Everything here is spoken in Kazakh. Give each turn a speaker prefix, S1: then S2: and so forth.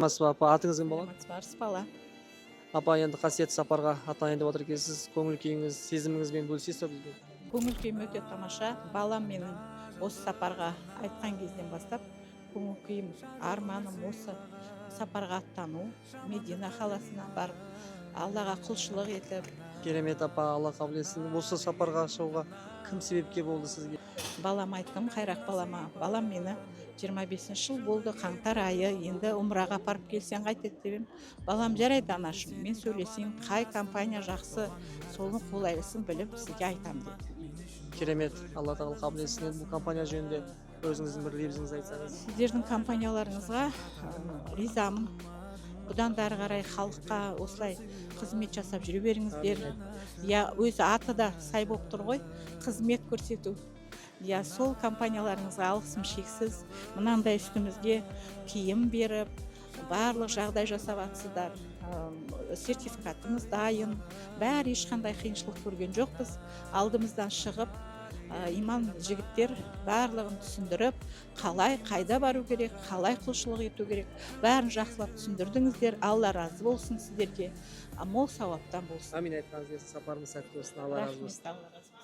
S1: Саламатсыз ба, апа? Атыңыз кім болады?
S2: Саламатсыз ба, Арыспала.
S1: Апа, енді қасиетті сапарға аттанайын деп отыр екенсіз. Көңіл күйіңіз, сезіміңізбен бөлісесіз ба бізбен?
S2: Көңіл күйім өте тамаша. Балам менің осы сапарға айтқан кезден бастап көңіл күйім, арманым осы сапарға аттану, Медина қаласына барып, Аллаға құлшылық етіп.
S1: Керемет, апа, Алла қабыл етсін. Осы сапарға шығуға кім себепкер болды сізге?
S2: Балам, айттым, Қайрақ балама: «Балам, мені 25 жыл болды, қаңтар айы енді умраға апарып келсең қайтеді», — деп едім. Балам: «Жарайды, анашым, мен сөйлесейін, қай компания жақсы, соның қолайлысын біліп сізге айтамын», — деді.
S1: Керемет, Алла тағала қабыл етсін. Енді бұл компания жөнінде өзіңіздің бір лебізіңізді айтсаңыз.
S2: Сіздердің компанияларыңызға ризамын. Бұдан да ары қарай халыққа осылай қызмет жасап жүре беріңіздер. Иә, өзі аты да сай болып тұр ғой, қызмет көрсету. Иә, сол компанияларыңызға алғысым шексіз. Мынандай үстімізге киім беріп, барлық жағдай жасап жатсыздар. Сертификатымыз дайын, бәрі, ешқандай қиыншылық көрген жоқпыз. Алдымыздан шығып, имам жігіттер барлығын түсіндіріп, қалай, қайда бару керек, қалай құлшылық ету керек, бәрін жақсылап түсіндірдіңіздер. Алла разы болсын сіздерге, мол сауаптан болсын.
S1: Амин, айтқаныңыз келсін, сапарыңыз сәтті болсын, Алла разы болсын.
S2: Рахмет, Алла разы болсын.